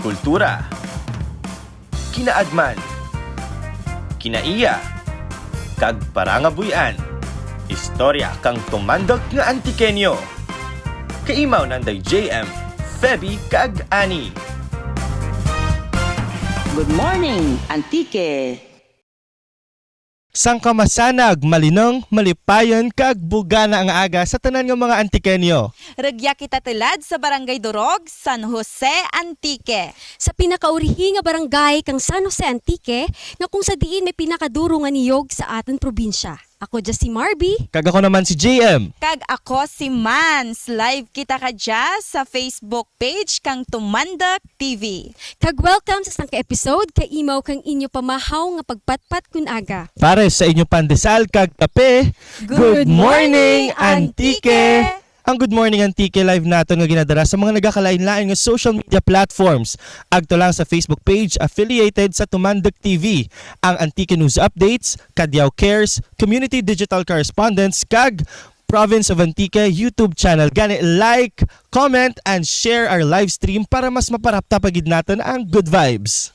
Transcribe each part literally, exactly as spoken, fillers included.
Kultura, kinaadman, kinaiya, kag parangabuy-an. Istorya kang tumandok nga Antiqueño. Kaimaw nanday J M, Feby, kag Annie. Good morning, Antique! Sangka masanag, malinong, malipayon, kag bugana nga aga sa tanan nga mga Antiqueño. Rugya kita tulad sa Barangay Durog, San Jose, Antique. Sa pinakaurihi nga barangay kang San Jose, Antique, nga kung sa diin may pinakaduro nga niyog sa atun probinsya. Ako dya si Marby. Kag ako naman si J M. Kag ako si Mans. Live kita kadya sa Facebook page kang Tumandok T V. Kag welcome sa sangka episode, kaimaw kang inyo pamahaw nga pagpatpat kun aga. Pares sa inyo pandesal kag kape, Good morning, Antique! Ang Good Morning Antique live natun nga ginadara sa mga nagakalain-lain nga social media platforms. Agto lang sa Facebook page affiliated sa Tumandok T V, ang Antique News Updates, Cadiao Cares, Community Digital Correspondents, kag Province of Antique YouTube channel. Gani, like, comment, and share our live stream para mas maparapta pa gid natun ang good vibes.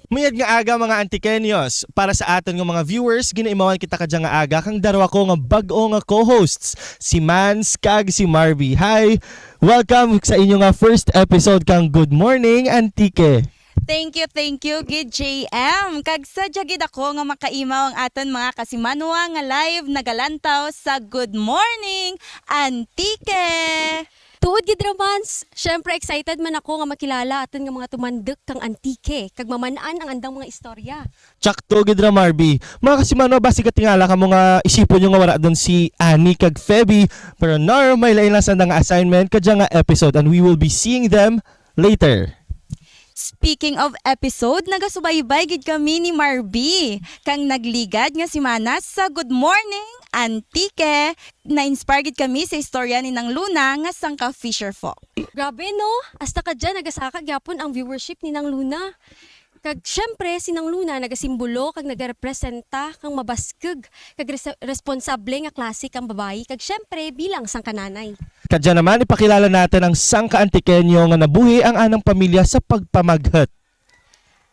Mayad nga aga, mga Antiqueños. Para sa atun nga mga viewers, ginaimawan kita kadya nga aga kang darwa ko nga bag-o nga co-hosts, si Mans kag si Marby. Hi! Welcome sa inyo nga first episode kang Good Morning, Antique. Thank you, thank you gid, J M. Kag sadya gid ako nga makaimaw ang atun mga kasimanwa nga live nagalantaw sa Good Morning, Antique! Tuod gid ra, Mans. Syempre, excited man ako nga makilala atun nga mga tumandok kang Antique, kag maman-an ang andang mga istorya. Tsakto gid ra, Marby. Mga kasimanwa, basi katingala kamo nga isipon nyo nga wara dun si Annie kag Feby, pero no, may lain lang sanda nga assignment kadya nga episode, and we will be seeing them later. Speaking of episode, nagasubaybay gid kami ni Marby kang nagligad nga semana sa Good Morning, Antique. Na-inspire gid kami sa istorya ni Nang Luna nga sangka fisherfolk. Grabe, no? Hasta kadya nagasaka gyapon ang viewership ni Nang Luna. Kag syempre, si Nang Luna nagasimbolo kag nagarepresenta kang mabaskug kag res-, responsable nga klase kang babayi, kag syempre, bilang sangka nanay. Kadya naman, ipakilala natun ang sangka Antiqueño nga nabuhi ang anang pamilya sa pagpamaghut.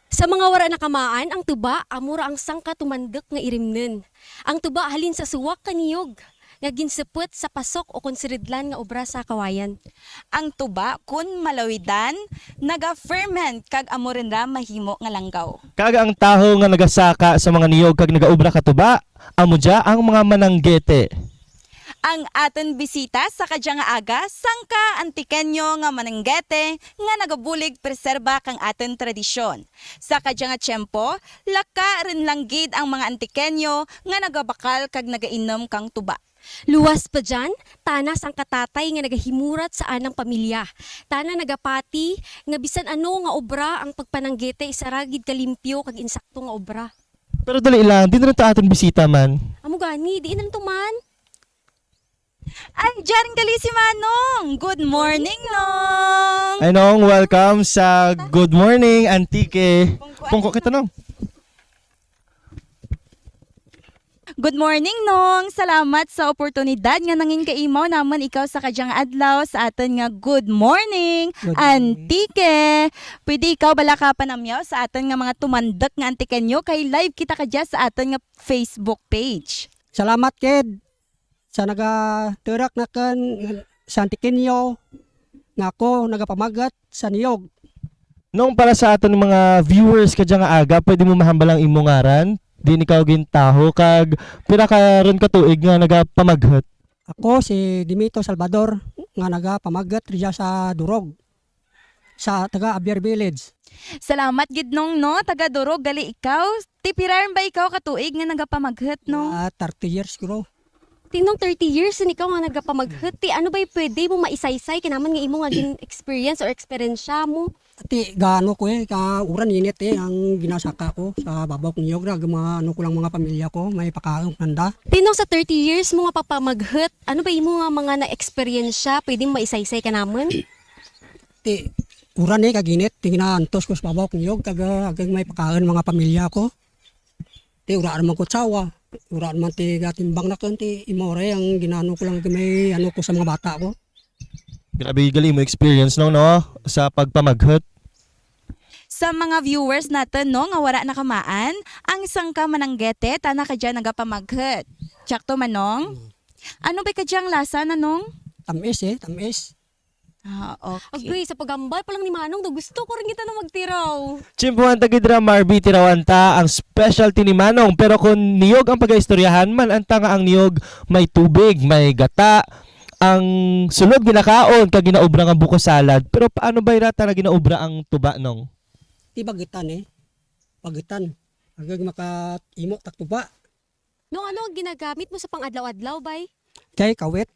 Sa mga wara nakamaan, ang tuba amo ra ang sangka tumandok nga irimnun. Ang tuba halin sa suwak ka niyog nga ginsuput sa pasok ukon siridlan nga obra sa kawayan. Ang tuba, kon malawidan, naga-ferment kag amo run ra mahimo nga langgaw. Kag ang taho nga nagasaka sa mga niyog kag nagaobra ka tuba, amo dya ang mga mananggete. Ang atun bisita sa kadya nga aga, sangka Antiqueño nga mananggete nga nagabulig preserba kang atun tradisyon. Sa kadya nga tiyempo, laka run lang gid ang mga Antiqueño nga nagabakal kag nagainum kang tuba. Luwas pa dyan, tana sangka tatay nga nagahimurat sa anang pamilya. Tana nagapati nga bisan ano nga obra ang pagpananggete, isara gid ka limpyo kag insakto nga obra. Pero dali lang, diin run to atun bisita, man? Amo gani, diin run to, man? Ay, dya run gali si Manong. Good morning, Nong. Ay, Nong, welcome sa Good Morning, Antique. Pungko kita, Nong. Good morning, Nong. Salamat sa oportunidad nga nangin kaimaw namun ikaw sa kadya nga adlaw sa atun nga Good Morning, Good morning. Antique. Pwede ikaw bala ka panamyaw sa atun nga mga tumandok nga Antiqueño kay live kita kadya sa atun nga Facebook page. Salamat gid sa nagaturok nakun sa Antiqueño nga ako nagapamaghut sa niyog. Nong, para sa atun mga viewers kadya nga aga, pwede mo mahambal ang imo ngaran, diin ikaw gintaho, kag pira ka run ka tuig nga nagapamaghut? Ako si Dimito Salvador nga nagapamaghut rugya sa Durog, sa taga Javier Village. Salamat gid, Nong, no? Taga Durog gali ikaw. Ti pira run ba ikaw ka tuig nga nagapamaghut, Nong? Ah, thirty years siguro. Ti, Nong, thirty years run ikaw nga nagapamaghut. Ti ano bay pwede mo maisaysay kanamun nga imo nga gin-experience or eksperyensya mo? Ti gaano ko, eh, ka uran init, eh, ang ginasaka ko sa babaw kang niyog ra, mga ano ko lang mga pamilya ko, may pakaun ko nanda. Ti, Nong, sa thirty years mo nga pagpamaghut, ano ba imo nga mga naeksperyensya pwede mo maisaysay kanamun? Ti uran, eh, kag init, ti ginaantos ko sa babaw kang niyog, kag, ah, kag may pakaun mga pamilya ko. Ti wara man ko asawa, wara man ti gatimbang nakun, ti imo ra ang ginaano ko lang, may ano ko sa mga bata ko. Grabe gali imo experience, Nong, no, sa pagpamaghut. Sa mga viewers natun, no, nga wara nakamaan, ang sangka mananggete, tana kadya nagapamaghut. Tsakto, Manong? Mm. Ano bay kadyang lasa, Nanong? Tam-is, eh, tam-is. Ah, okay. Agay, sa paghambal pa lang ni Manong, daw gusto ko run gid tana magtiraw. Tsimpuhan ta gid ra, Marby, tirawan ta ang specialty ni Manong. Pero kon niyog ang pagaistoryahan, man-an ta nga ang niyog may tubig, may gata, ang sulod ginakaon kag ginaobra nga buko salad. Pero paano bay ra tana ginaobra ang tuba, Nong? Ti bagutan, eh. Bagutan. Agay makaimo tak tuba. Nong, ano ang ginagamit mo sa pang-adlaw-adlaw, bay? Kay kawit,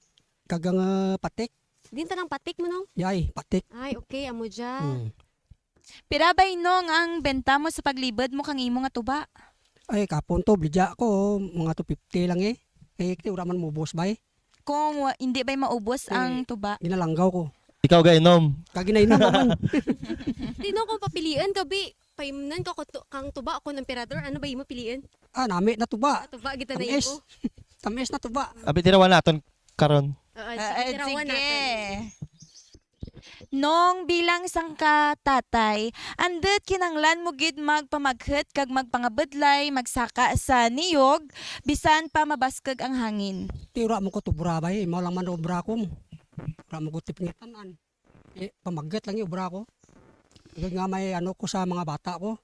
kag ang, ah, patik. Diin tana ang patik mo, Nong? Yay, patik. Ay, okay, amo dya. Hmm. Pira bay, Nong, ang benta mo sa paglibud mo kang imo nga tuba? Ay, kahapon to, baligya ko, mga two fifty lang, eh. Kay, kay wara man maubos, bay. Kon wa-, indi bay maubos ang tuba? Ginalanggaw ko. Ikaw gainom? Kag ginainom naman. Ti, Nong, kon papiliun ka, bi, paimnan ka ko tu-, kang tuba o kon emperador, ano bay imo piliun? Ah, nami na tuba. Ah, tuba gid tana imo. Tam-is. Tam-is na tuba. Abi, tirawan natun karon. Oo, ah, sige, ah, tirawan natun. Nong, bilang sangka tatay, andut kinahanglan mo gid magpamaghut kag magpangabudlay, magsaka sa niyog, bisan pa mabaskug ang hangin? Ti wara man ko tubra bay, amo lang man obra ko. Wara man ko ti pangitan-an. Eh, pamaghut lang gid obra ko. Agud nga may ano ko sa mga bata ko.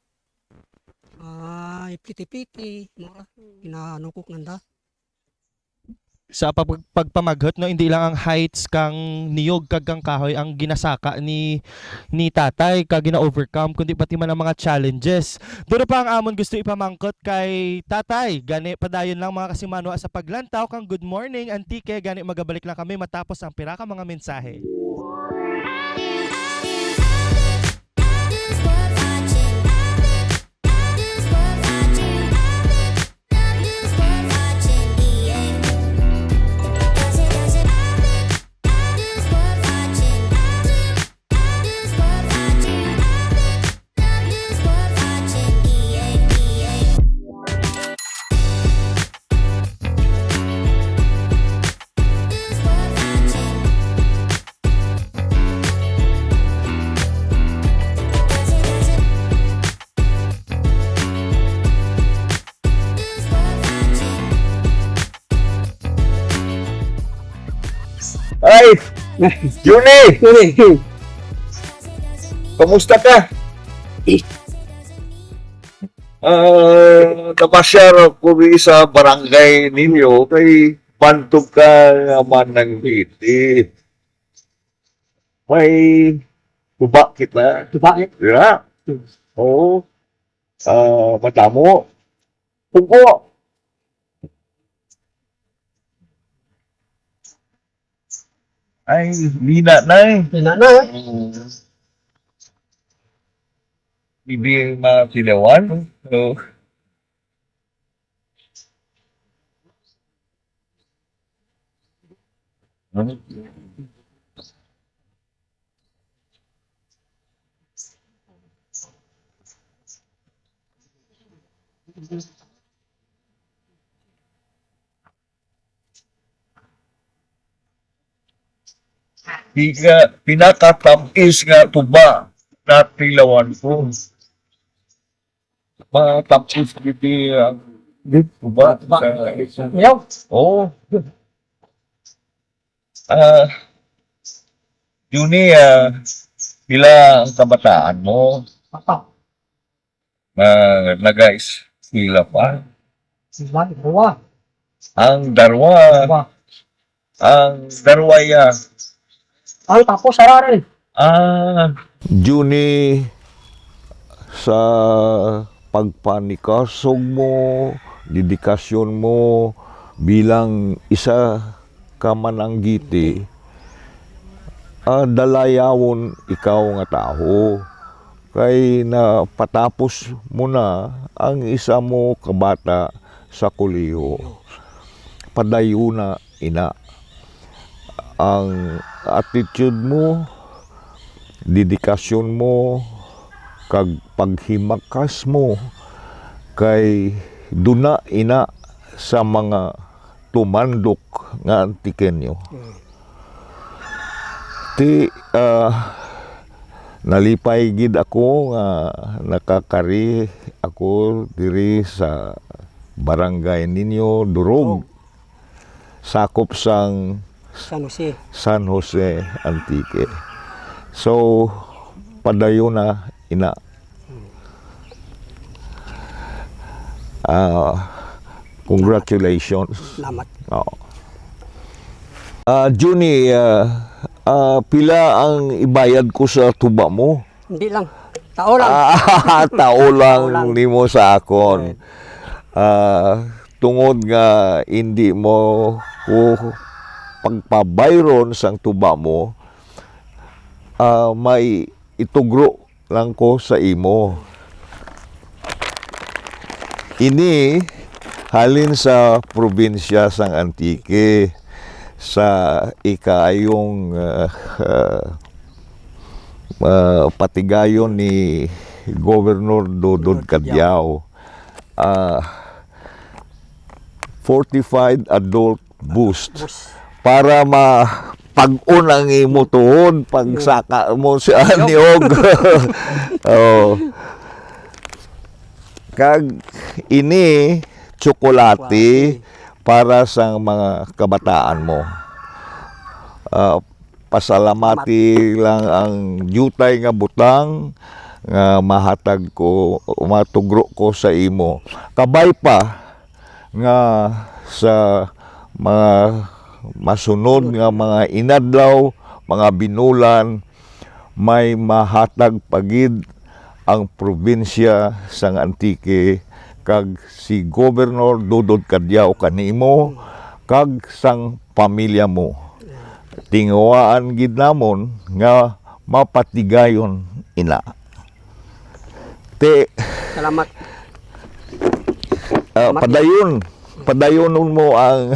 Ah, ipliti-pliti, amo ra. Ginaano ko kanda. Sa pag-, pagpamaghut, no, indi lang ang heights kang niyog kag kang kahoy ang ginasaka ni, ni Tatay kag gina-overcome, kundi pati man ang mga challenges. Duro pa ang amon gusto ipamangkot kay Tatay, gani padayon lang mga kasimanwa sa paglantaw kang Good Morning Antique, gani magabalik lang kami matapos ang pira ka mga mensahe. Ay, Junie! Junie! Kamusta ka? Ah, napasyar ako diri sa barangay ninyo, kay bantog ka naman ng Haiti. May tuba kita. Tuba, eh? Dira. Hmm. Oo. Ah, madamo. Pugo. Ay, mina na eh. Mina na eh. Mm. Hindi matilawan. So, Pika-, pinakatamis nga tuba natilawan ko. Matapos gid ang tuba. Tuba. Sa, oo. Ah, Junie, ah, pila ang kabataan mo? Apat. Na, nag-eskwela pa? Sila, darwa. Ang darwa. Darwa. Ang darwa ya. Ang tapos, sara run. Ah. Junie, sa pagpanikasog mo, dedikasyon mo bilang isa ka mananggiti, ah, dalayawon ikaw nga tawo. Kay napatapos mo na ang isa mo ka bata sa kolehiyo. Padayuna ina. Ang attitude mo, dedikasyon mo, kag paghimakas mo, kay duna ina sa mga tumandok nga Antiqueño. Mm. Ti, ah, Nalipay gid ako nga nakakari ako diri sa barangay ninyo, Durog, sakop sang San Jose. San Jose, Antique. So, padayon na ina. Ah, congratulations. Salamat. Oo. Ah, Junie, ah, ah, pila ang ibayad ko sa tuba mo? Hindi lang. Tao lang. Ah, tao lang. Tao lang nimo sa akon. Right. Ah, tungod nga hindi mo ko pagpabayron sang tuba mo, ah, may itugro lang ko sa imo. Ini halin sa probinsya sang Antique, sa ikaayong, ah, ah, ah, patigayon ni Governor Dodod Cadiao. Ah, fortified adult boost. Boost. Para mapag-on ang imo tuhod, pagsaka mo sa niyog. Oh. Kag ini, tsokolate para sa mga kabataan mo. Ah, pasalamati lang ang diutay nga butang nga mahatag ko, matugro ko sa imo. Kabay pa nga sa mga masunod nga mga inadlaw, mga binulan, may mahatag pa gid ang probinsya sang Antique kag si Gobernador Dodod Cadiao kanimo kag sang pamilya mo. Tinguhaan gid namon nga mapatigayon ina. Ti, salamat. Ah, salamat. Padayon, padayonon mo ang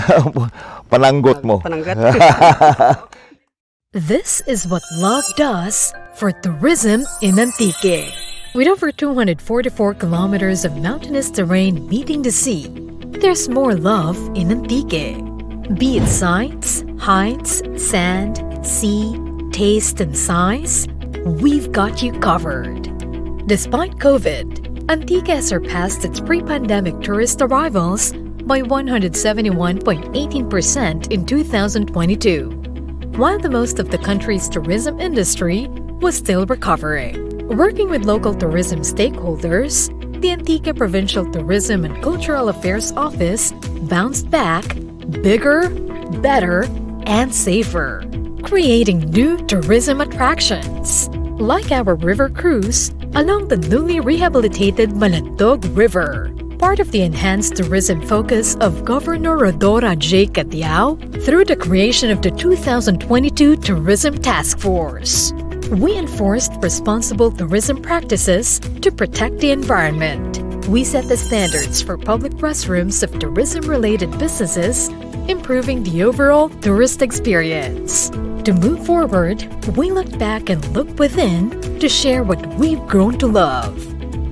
pananggot mo. Pananggot. This is what love does for tourism in Antique. With over two hundred forty-four kilometers of mountainous terrain meeting the sea, there's more love in Antique. Be it sights, heights, sand, sea, taste, and size, we've got you covered. Despite COVID, Antique has surpassed its pre-pandemic tourist arrivals by one hundred seventy-one point eighteen percent in two thousand twenty-two, while the most of the country's tourism industry was still recovering. Working with local tourism stakeholders, the Antique Provincial Tourism and Cultural Affairs Office bounced back bigger, better, and safer, creating new tourism attractions, like our river cruise along the newly rehabilitated Malandog River, part of the enhanced tourism focus of Governor Rhodora J. Cadiao through the creation of the two thousand twenty-two Tourism Task Force. We enforced responsible tourism practices to protect the environment. We set the standards for public restrooms of tourism-related businesses, improving the overall tourist experience. To move forward, we look back and look within to share what we've grown to love.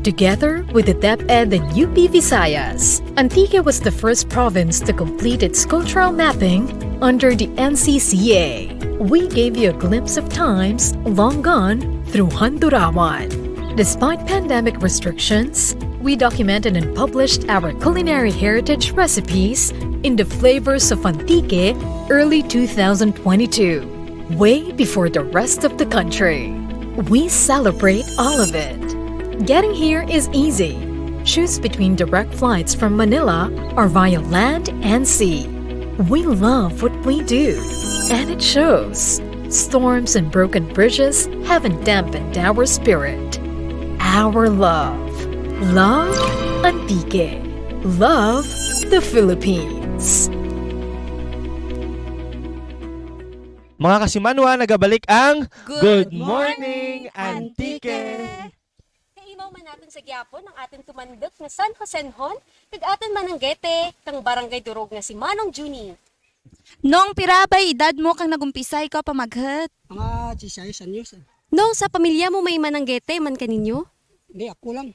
Together with the DepEd and U P Visayas, Antique was the first province to complete its cultural mapping under the N C C A. We gave you a glimpse of times long gone through Handurawan. Despite pandemic restrictions, we documented and published our culinary heritage recipes in the Flavors of Antique early two thousand twenty-two, way before the rest of the country. We celebrate all of it. Getting here is easy. Choose between direct flights from Manila or via land and sea. We love what we do, and it shows. Storms and broken bridges haven't dampened our spirit. Our love. Love Antique. Love the Philippines. Mga kasimanwa, nagabalik ang Good Morning, Antique! Kaimaw man natun sa gihapon ang atun tumandok nga San Josenhon, kag atun mananggete kang Barangay Durog nga si Manong Junie. Nong, pira bay edad mo kang nag-umpisa ikaw pamaghet? Mga disisais anyos, eh. Nong, sa pamilya mo may mananggete man kaninyo? Hindi, ako lang.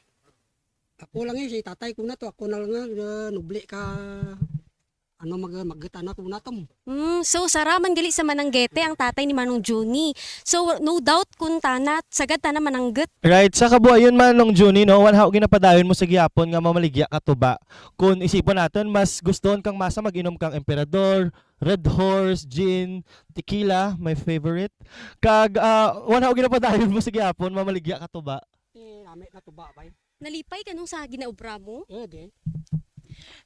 Ako lang, eh, si tatay ko na to, ako na lang, eh, nubli ka ano, mag-, magget tana kon natom. Mm, so, sara man gali sa mananggete ang tatay ni Manong Junie. So, no doubt kon tana, sagad tana manangget. Right, sa kabuayon, Manong Junie, no, wanhaw ginapadayon mo sa gihapon nga mamaligya ka tuba. Kon isipon natun, mas gustuhon kang masa mag-inom kang Emperador, Red Horse, gin, tequila, my favorite. Kag, ah, wanhaw ginapadayon mo sa gihapon, mamaligya ka tuba. Eh, nami na tuba, bay. Nalipay ka, Nong, sa ginaobra mo? Eh, di.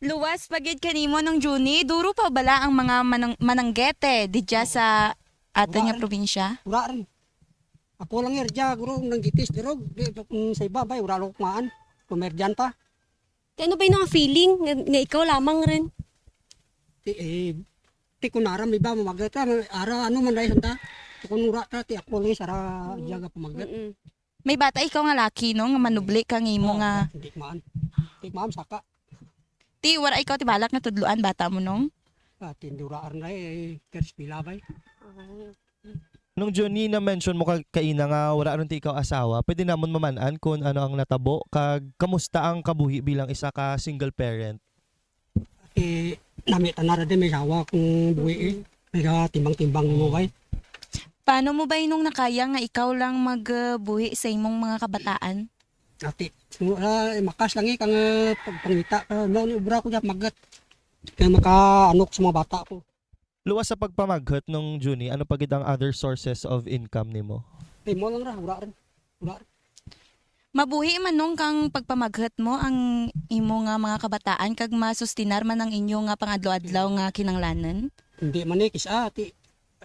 Luwas pa gid kanimo, Nong Junie, duro pa bala ang mga manang-, mananggete didya sa atun nga probinsya? Wara run. Ako lang rudya, guro, nanggitis, durog, di, mm, sa iba, bay, wara lang ko maan. Kon may rudyan pa. Ti ano bay, Nong, ang feeling nga, nga ikaw lamang run? Ti, eh, ti kon ara man iba mamaghet, ara, ano man, day, sanda. Ti kon wara ta, ti ako lang sara, mm, dya gapamaghet. Mm-mm. May bata ikaw nga laki, no, nga manubli kang imo nga. Ah, ti ko maan. Ti ko maan saka. Ti wara ikaw ti balak nga tudloan bata mo, Nong? Ah, ti wara run, day, eh, kay eskwela, bay. Nong Junie, na-mention mo ka-, kaina nga wara run ti ikaw asawa. Pwede namun maman-an kon ano ang natabo kag kamusta ang kabuhi bilang isa ka single parent? Eh, nami tana ra di may asawa kon buhi, eh. May katimbang-timbang mo, bay. Paano mo bay, Nong, nakaya nga ikaw lang mag, ah, buhi sa imong mga kabataan? Ati, so, ah, eh, makas lang, eh, kang, ah, pag-, pangita, ah, mao ni obra ko dya, maghet. Kay makaano ko sa mga bata ko. Luwas sa pagpamaghet, Nong Junie, ano pa gid ang other sources of income nimo? Eh, mao lang ra, wara run. Wara run. Mabuhi man, Nong, kang pagpamaghet mo ang imo nga mga kabataan kag masustinar man ang inyo nga pang-adlaw-adlaw nga kinahanglanun? Indi man, eh, kis-a, ti,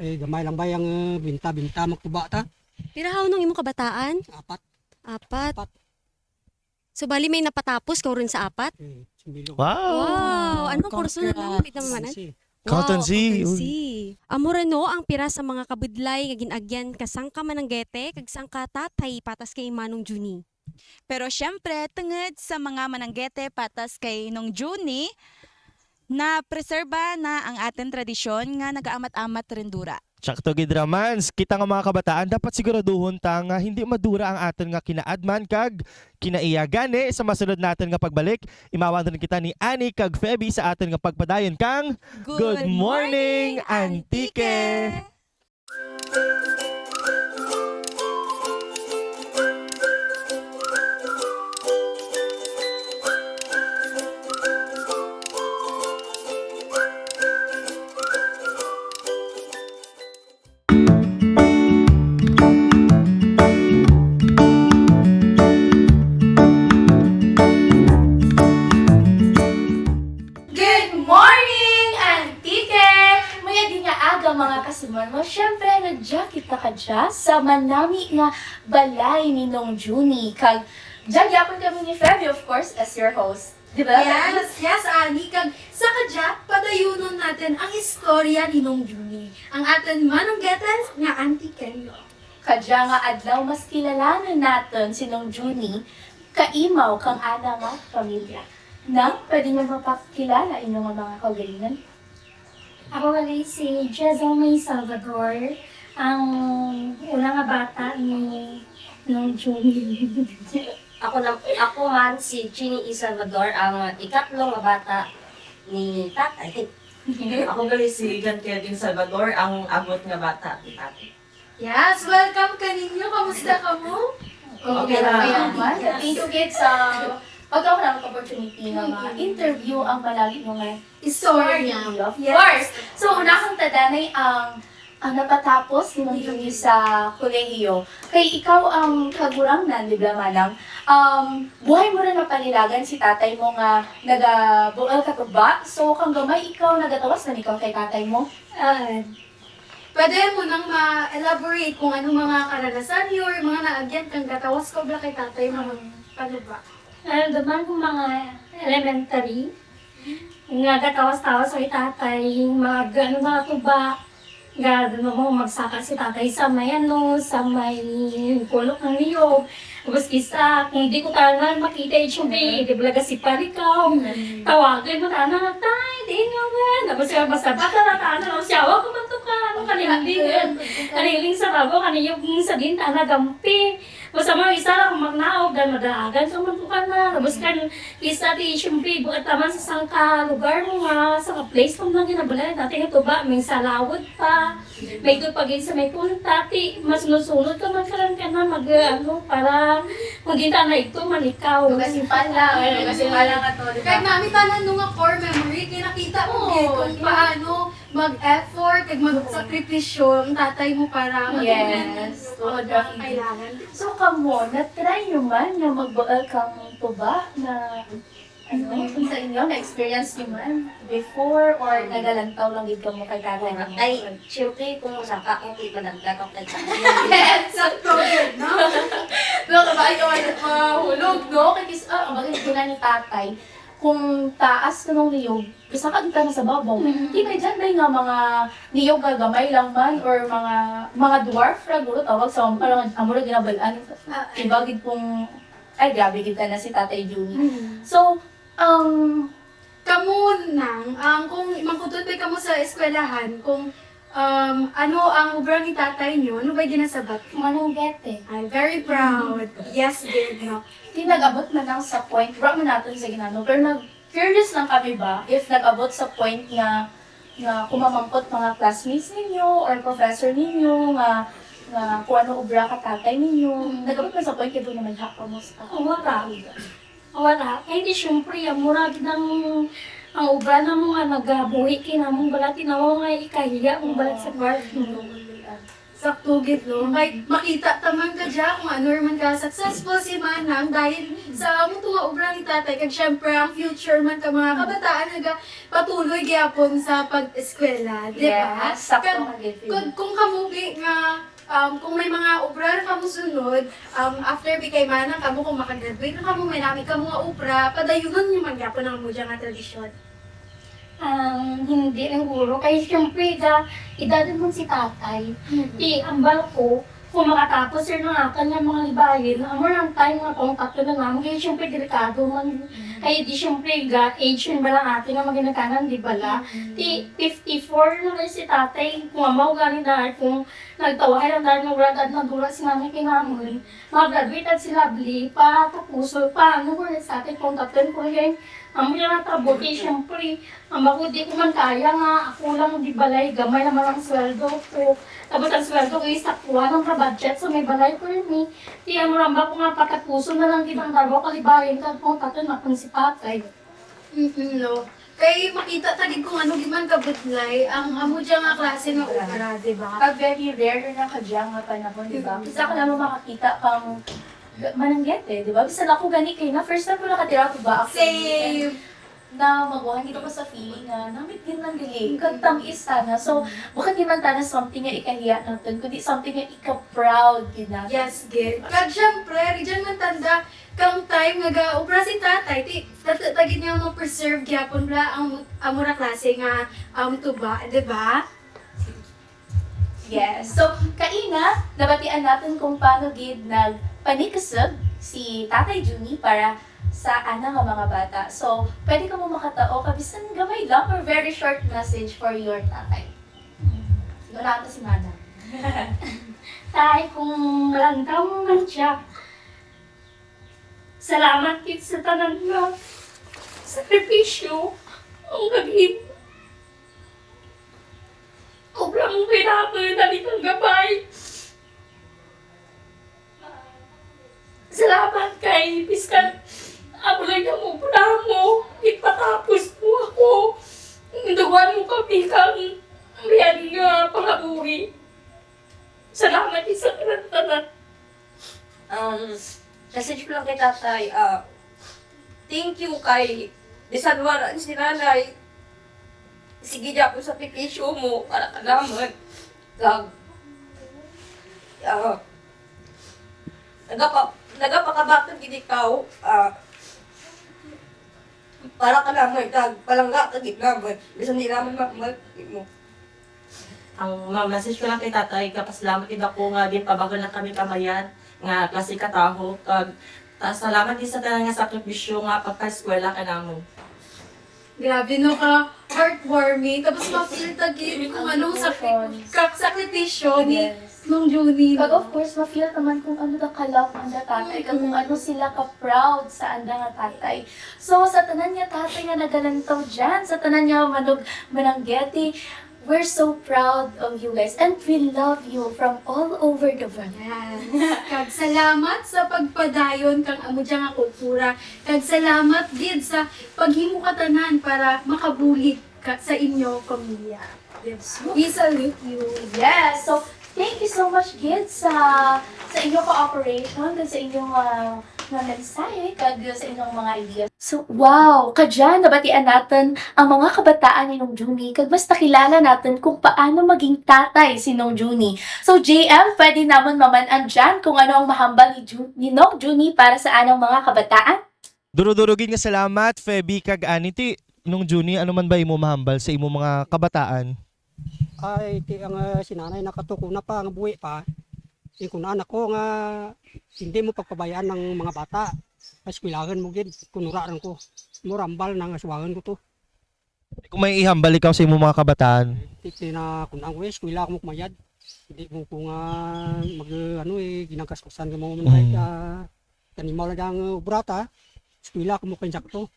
eh, gamay lang bay ang, eh, binta-binta magtuba ta. Pira haw, Nong, imo kabataan? Apat. Apat. Apat. So, bali may napatapos kaw run sa apat? Hmm, sumbilog. Wow! Wow! Ano kurso na, Nong? Congrats. Pwede maman-an? Accountancy. Wow, accountancy. Uy. Amo ra, no, ang pira sa mga kabudlay nga gin-agyan ka sangka mananggete kag sangka tatay patas kay Manong Junie. Pero syempre, tungud sa mga mananggete patas kay Nong Junie, napreserba na ang atun tradisyon nga nagaamat-amat run dura. Sakto gid ra man, kita nga mga kabataan, dapat siguraduhon ta nga hindi madura ang atun nga kinaadman kag kinaiya. Gani, sa masunod natun nga pagbalik, imawan run kita ni Annie kag Feby sa atun nga pagpadayon kang Good Morning, Antique! Good morning, Antique! Mayad nga aga, mga kasumerno. Syempre, nadya kita kadya sa manami nga balay ni Nong Junie. Kag dya gihapon kami ni Feby, of course, as your host. Di ba? Yes, yes, Annie. Kag sa kadya, padayunon natun ang istorya ni Nong Junie, ang atun mananggete nga Antiqueño. Kadya nga adlaw, mas kilalanun natun si Nong Junie, kaimaw kang ana nga pamilya. Nang, pwede n'yo mapakilala inyo nga mga kaugalingon? Ako gali si Jezomay Salvador, ang una nga bata ni Nong Junie. Ako na, ako man si Jeannie E. Salvador, ang ikatlo nga bata ni Tatay. Ako gali si John Kelvin Salvador, ang agot nga bata ni Tatay. Yes, welcome kaninyo. Kamusta kamo? Okay lang. Okay lang. Thank you gid sa pagkaon namon opportunity nga ma-interview ang malalim nga istorya. Of course. So, unahon ta danay ang, ang napatapos ni Nong Junie sa kolehiyo. Kay ikaw ang kagurangnan, di ba, Manang? Um, buhay mo run napalilagan si tatay mo nga nagabuul ka tuba. So, kang gamay ikaw, nagatawas man ikaw kay tatay mo? Ah, Pwede mo nang ma-elaborate kung anong mga karanasan niyo or mga naagyan kang gatawas kaw bala kay tatay mo nga tuba? Naramdaman ko mga elementary, nga gatawas-tawas kay tatay, mag-, ano, mga tuba, ga-, ano mo, magsaka si tatay sa may, ano, sa may pulok ng niyog. Tapos kis-a, kung di ko tana makita, H O B, di bala gasipan ikaw. Mm. Tawagan mo tana, "Tay, diin ka man?" Tapos siya, basta bata na tana, tapos siya, "Wa ko man tukan, ano, kaningling, kaningling sa babaw, kaningling sa bintana, gampi." Basta mga isa lang, magnaog, dan madaagan, so, man tukan na, Tapos kan, kis-a ti, siyempre, buot taman sa sangka lugar mo nga, sangka place mo nga ginabalay, dati nga tuba, may salawod pa, may doon pa gid sa may punta, ti, masunod-sunod ka man karon ka na, mag, ano, para, kung di ta na ito, man ikaw. Kasi pala, eh, kasi pala nga to, di ba? Kay nami tanan no nga core memory, kay nakita mo, oo, eh, kung paano, mag-effort, kag magsakripisyo ang tatay mo para mag-, yes, oo, kailangan. So, kamo, na-try nyo man nga magbuul kang tuba na, ano, kung sa inyo, na-experience nyo man before or nagalantaw lang gid kamo kay tatay? Ay, siyempre, kung saka, kung di pa nagdakaw kay tatay. Sakto gid, no? No, kabayo, ay, mahulog, no? Kay kis-, ah, ang bagay, ni tatay, kung taas ka ng liyog, bisaka kita na sa babaw. Mm. Di kay dyan bay nga mga niyog nga gamay lang man or mga, mga dwarf ra guro tawag sa mga parang amo ra ginabal-an. Ah, iba gid kung, ay, grabe gid na si Tatay Juni. Mm. So, um, kamo nang, um, kung mangkuton bay kamo sa eskwelahan, kung, um, ano ang obra ni tatay nyo, ano bay ginasabat? Mananggete. I'm very proud. Yes, gid, no? Di nag-abot man lang sa point, wala man natun sa ginano, pero nag- Curious lang kami ba if nag-abot sa point nga, nga kung mamangkot mga classmates ninyo or professor ninyo nga, nga kung ano obra ka tatay ninyo, mm, nag-abot man sa point nga doon naman ha, kumusta? Wara. Wara. Kay di, siyempre, amo ra gid ang, ang obra namo nga nagabuhi kanamon, balat ti-aw nga ikahiya mo balat sa part mo. Sakto gid, no? Mm. Kay makita ta man kadya kung ano man ka successful si Manang dahil sa amo to nga obra ni tatay, kag syempre ang future man ka mga kabataan nagapatuloy gyapon sa pag-eskwela, di ba? Yes, sakto ka gid. Kag kung, kung kamo bi nga, um, kung may mga obra na kamo sunod, um, after bi kay Manang, kamo kung makagraduate na kamo, may nami kamo nga obra, padayunon nyo man gyapon ang amo dya nga tradisyon. Um, hindi rin guro. Kay siyempre, ga, edad mo si tatay. Mm. Ti, ambal ko, kung makatapos sir ng akon nga mga libayin, amo lang time nga kung tatlo na naman. Kay siyempre, delikado man. Mm. Kay di siyempre, ga, age yun bala atin nga maginagkanan, di bala? Mm. Ti, fifty-four na rin si tatay. Kung amaw gani dahil, kung nagtawahay lang dahil nga wala dahil nagdula si nanay kay naman. Mag-graduate at si Lovely, pa, tapos, pa, ano ko rin sa atin, kung tatlo ko rin, Amo dya nga trabaho, ti, siyempre, ang ako, di ko man kaya nga, ako lang, di balay, gamay naman ang sweldo ko. Tapos ang sweldo ko, isa kuha lang sa budget, sa may balay ko yun, eh. Ti, amo lang ba ko nga patapuson na lang gid ang trabaho, kalibayan ka kung tatlo na kung si tatay. Mm, no. Kay makita ta gid kung ano gid man kabudlay ang amo dya nga klase nga obra, di ba? Pag very rare na kadya nga panahon, di ba? Mm. Kis-a ka lang makakita kang ga-, mananggete, di ba? Bisan ako gani kay na first time ko nakatira ko ba ako. Same. Na maguhan gid ako sa feeling nga namit gid man gali, kag tam-is tana. So, bukon gid man tana something nga ikahiya natun, kundi something nga ika-proud gid natun. Yes, gid. Kag syempre, rugyan man tanda kang time nga gaobra si tatay, ti, ta-, ta-, ta gid nga ma-preserve gyapon bala ang amo ra klase nga, um, tuba, di ba? Yes. So, kaina, nabatian natun kung paano gid nagpanikusog si Tatay Juni para sa ana nga mga bata. So, pwede kamo makatao ka bisan gamay lang or very short message for your tatay. Wala ka si Manang. Tay, kung malantaw man siya, salamat gid sa tanan nga sakripisyo, ang gagawin. Obra mo kay naman, dali kang gabay. Salamat kay, biskan, amo lang ang obra mo, ipatapos mo ako. Indugan mo kami kang riyan nga pangabuhi. Salamat sa tanan-tanan. Um, message ko lang kay tatay, ah, thank you kay bisan wara si nanay, sige gyapon sakripisyo mo para kanamun. Kag, ah, nagapa-, nagapakabaton gid ikaw, ah, para kanamun, kag palangga ka gid namun. Bisan di namun ma-, ma-, mo. Ang ma-, message ko lang kay tatay, gapasalamat gid ako nga ginpabago na kami kamayan nga klase ka tawo, kag ta-, salamat gid sa tanan nga sakripisyo nga pagpaeskwela kanamun. Grabe, no, ka heartwarming. Tapos ma-feel ta gid kung anong sakri-, ka-, sakripisyo ni Nong Junie, no? Kag of course, ma-feel ta man kung ano da ka-love anda tatay, kag kung ano sila ka-proud sa anda nga tatay. So, sa tanan nga tatay nga nagalantaw dyan, sa tanan nga manug-, mananggete, we're so proud of you guys, and we love you from all over the world. Yes. Kag salamat sa pagpadayon kang amo dya nga kultura. Kag salamat gid sa paghimo katanan para makabulig ka sa inyo pamilya. Yes. We salute you. Yes. So, thank you so much gid sa, sa inyo cooperation, kag sa inyo, ah, nga mensahe, kag sa inyong mga idea. So, wow! Kadyan, nabatian natun ang mga kabataan ni Nong Junie, kag mas nakilala natun kung paano maging tatay si Nong Junie. So, J M, pwede namun maman-an dyan kung ano ang mahambal ni Ju-, ni Nong Junie para sa anang mga kabataan? Duro-duro gid nga salamat, Feby kag Annie, ti Nong Junie, ano man ba imo mahambal sa imo mga kabataan? Ay, ti ang, ah, si nanay na kato, kuna pa nga buhi pa, ingkunaan ako nga indi mo pagpabayaan ang mga bata. Eskwelahun mo gid, kunura run ko. Amo ra hambal nga aswahun ko to. Kung may ihambal ikaw sa imo mga kabataan? Ti, ti na kunaan ko, eh, eskwela kamo kumayad. Indi mo ko nga mag, ano, eh, ginagastusan kamo man, mm, ah, tanimaw lang ang obra ta. Eskwela kamo kay sakto.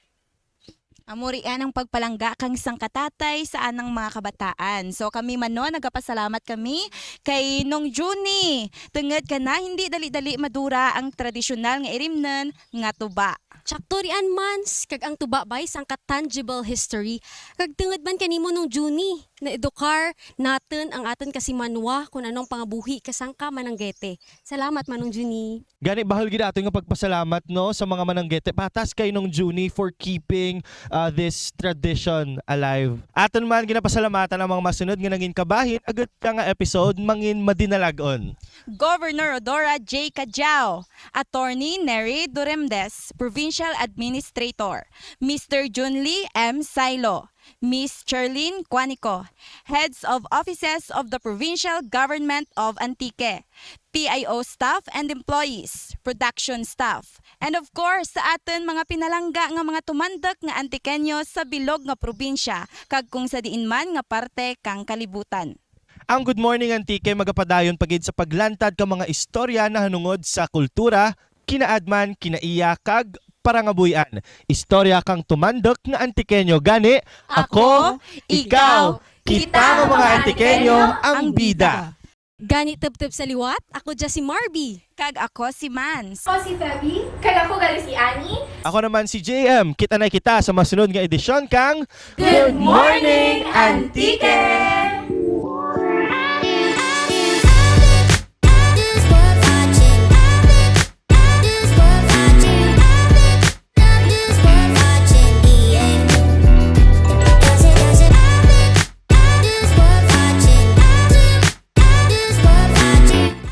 Amo rian ang pagpalangga kang sangka tatay sa anang mga kabataan. So, kami man, no, nagapasalamat kami kay Nong Junie. Tungud kana, hindi dali-dali madura ang tradisyonal nga irimnun nga tuba. Tsakto rian, Mans, kag ang tuba bay sangka tangible history. Kag tungud man kanimo, Nong Junie, naedukar natun ang atun kasimanwa kon ano ang pangabuhi kang sangka mananggete. Salamat, Manong Junie. Gani, bahul gid atun nga pagpasalamat, no, sa mga mananggete, patas kay Nong Junie for keeping, ah, this tradition alive. Atun man ginapasalamatan ang mga masunod nga nangin kabahin agud kang episode mangin madinalag-on. Governor Rhodora J. Cadiao, Attorney Nery Duremdes, Provincial Administrator, Mister Junly M. Sailo, Miss Charlene Quanico, heads of offices of the Provincial Government of Antique, P I O staff and employees, production staff, and of course, sa atun mga pinalangga nga mga tumanduk nga Antiqueño sa bilog nga probinsya, kag kung sa diin man nga parte kang kalibutan. Ang Good Morning Antique magapadayon pa gid sa paglantad kang mga istorya nahanungod sa kultura, kinaadman, kinaiya, kag parangabuy-an. Istorya kang tumanduk nga Antiqueño. Gani, ako, ikaw, kita nga mga Antiqueño ang bida. Gani, tubtub sa liwat, ako dya si Marby. Kag ako si Mans. Ako si Feby. Kag ako gali si Annie. Ako naman si J M. Kita na kita sa masunod nga edisyon kang Good Morning, Antique!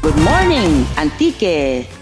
Good morning, Antique!